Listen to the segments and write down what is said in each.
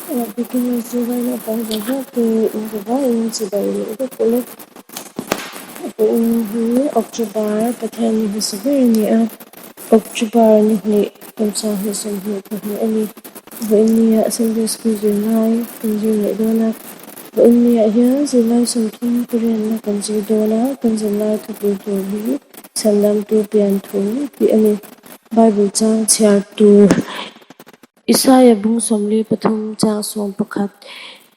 Beginner zirlai naupang zawng zawng te in chibai leh vek ule. Vawiin hi October Pathian ni hmasa ber a ni a, October ni hnih kum 2022 a ni. Vawiin nia Sunday School zirlai kan zir leh dawn a, vawiin niah hian zirlai 38na kan zir dawn a, kan zirlai thupui tur hi Chhandamtu Pianthu tih a ni. Bible chang chhiar tur. Isaia bung 43 chang 11,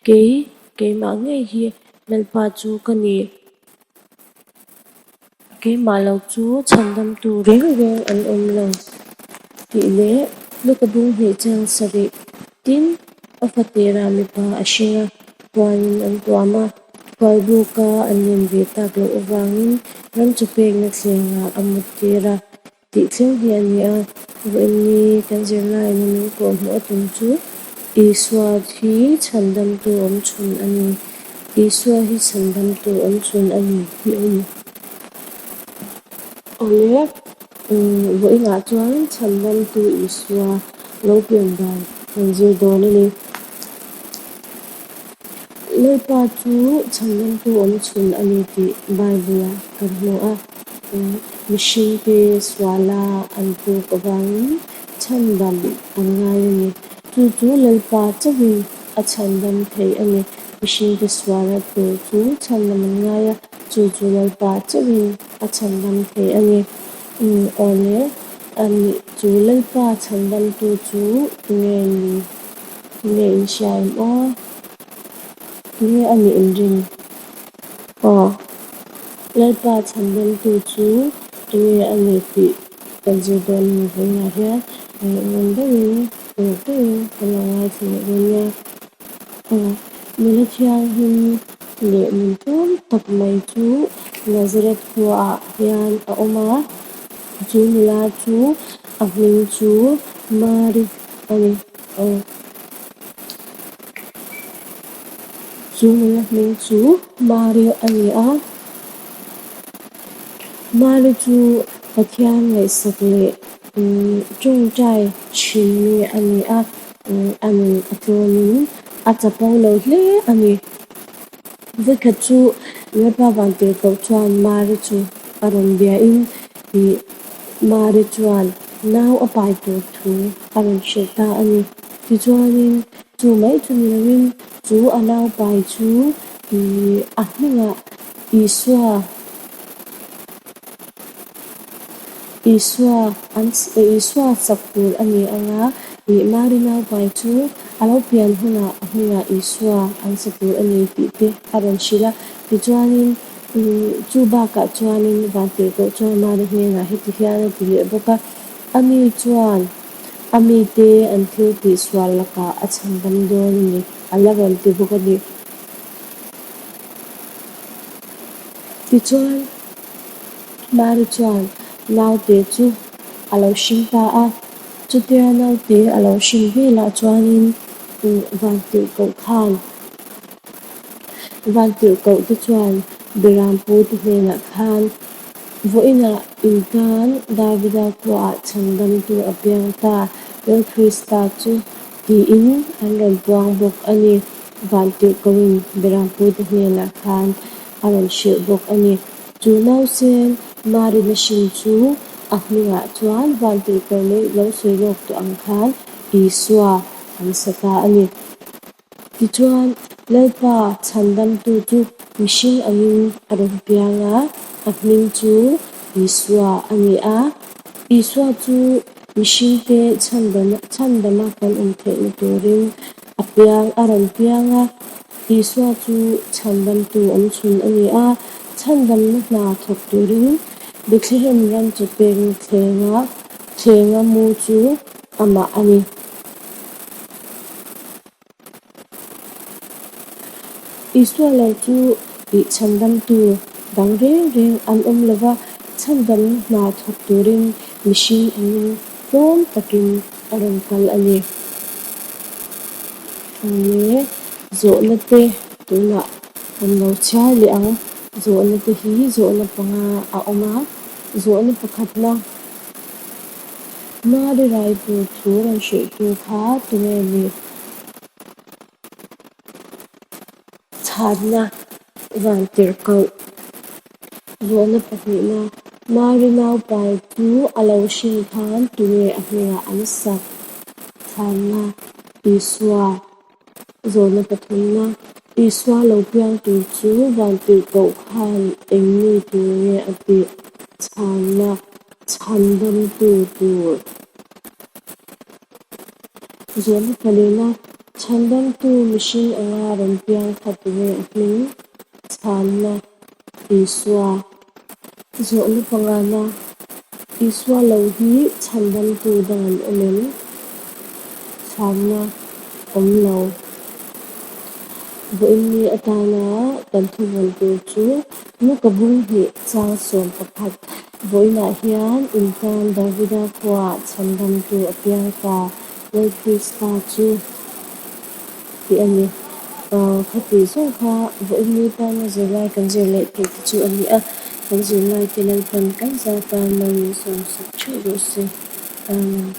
Kei, keimah ngei hi Lalpa chu ka ni. Keimah lo chu chhandamtu reng reng an awm lo tih leh Luka bung hnih chang 7, Tin, a fatirah mipa a hring a, puanin an tuam a, khualbuka an len ve tak loh avangin ram chu pekna thlengah a muttir a. Tih thleng hi a ni a, vawiin ni kan zirlaiin min kawhhmuh a tum chu Isua hi chhandamtu awm chhun a ni. Isua hi chhandamtu awm chhun a ni tih a ni. Awle, vawiinah chuan chhandamtu Isua lo pian dan kan zir dawn a ni. Lalpa chu chhandamtu awm chhun a ni tih Bible-ah kan hmu a. Mihringte suala an tluk avangin chhandam an ngai a ni. Chu chu Lalpa chauhin a chhandam thei a ni. Mihringte suala tur chu chhandam an ngai a, chu chu Lalpa chauhin a chhandam thei a ni. Awle, ani chu Lalpa chhandamtu chu tunge ni? Tunge in hria em aw? Tunge a nih in rin? Aw, Lalpa chhandamtu chu tunge a ni tih kan zir dawn a ni vawiinah hian ngun deuhin, uluk deuhin kan lo ngaithla leh dawn nia. Aw, nula thianghlim leh nun tlawm tak mai chu Nazareth khuaah hian a awm a, chu nula chu a hming chu Mari a ni. Aw. Chu nula hming chu Mari a ni a. Mari chu Pathian ngaihsak leh tawngtai thin mi a ni a, a nun a tlawmin a chapo lo hle a ni. Vawikhat chu Lalpa Vantirhkoh chuan Mari chu a rawn biain Mari chuan nau a pai tur thu a rawn hrilh ta a ni. Tichuanin chu mai chu ni loin chu a naupai chu a hmingah Isua Isua an Isua sak tur a ni ang a, ih Mari naupai chu a lo pian hunah a hmingah Isua an sa tur a ni tih te a rawn hrilh a. Tichuanin chu bakah chuanin Vantirhkoh chuan Mari hnenah heti hian a ti leh bawk a, Ani chuan A mite an thil tih sual lakah a chhandam dawn a ni, a la rawn ti bawk a ni. Tichuan, Mari chuan naute chu a lo hring ta a. Chutia naute a lo hring velah chuanin Vantirhkoh khan Vantirhkoh te chuan Berampute hnenah khan Vawiinah in tan Davida khuaah chhandamtu a piang ta, Lal Krista chu tiin an rawn puang bawk a ni. Vantirhkohin Berampute hnenah khan a rawn hrilh bawk a ni. Chu nausen Marina hrin chu a hmingah chuan Vantirhkoh lo sawi lawk tawh ang khan Isua an sa ta a ni. Tichuan, Lalpa chhandamtu chu mihring angin a rawn piang a, a hming chu Isua a ni a. Isua chu mihringte chhandama kan awm theihna turin a piang, a rawn piang a. Isua chu chhandamtu awmchhun a ni a, chhandamna hna thawk turin Bethlehem ram chawpekna thlenga mu chu amah a ni. Isua lo chu tih chhandamtu dang reng reng an awm lo va, chhandamna hna thawk turin mihring angin tlawm takin a rawn kal a ni. Awle, zawhna te tunah kan lo chhiar leh ang. Zawhna te hi zawhna panga a awm a, zawhna pakhatna. Mari rai tur thu rawn hrilhtu kha tunge ni? Chhanna, Vantirhkoh. Zawhna pahnihna, Mari naupai chu a lo hrin khan tunge a hmingah an sak? Chhanna, Isua. Zawhna pathumna, Isua lo piang tur chu Vantirhkoh khan eng mi tur nge a tih? Chhanna, Chhandamtu tur. Zawhna palina, Chhandamtu mihring anga rawn piang kha tunge a hming? Chhanna, Isua. Zawhna pangana, Isua lo hi chhandamtu dang an awm em? Chhanna, Awm lo. Vawiinni atana kan thuvawn tur chu Luka bung hnih chang 11, Vawiinah hian in tan Davida khuaah chhandamtu a piang ta, Lal Krista chu tih a ni. Khatih zawng kha vawiinni tana zirlai kan zir leh theih te chu a ni a, kan zirlaite Lalpan kan za tan mal min sawmsak theuh rawh se. Amen.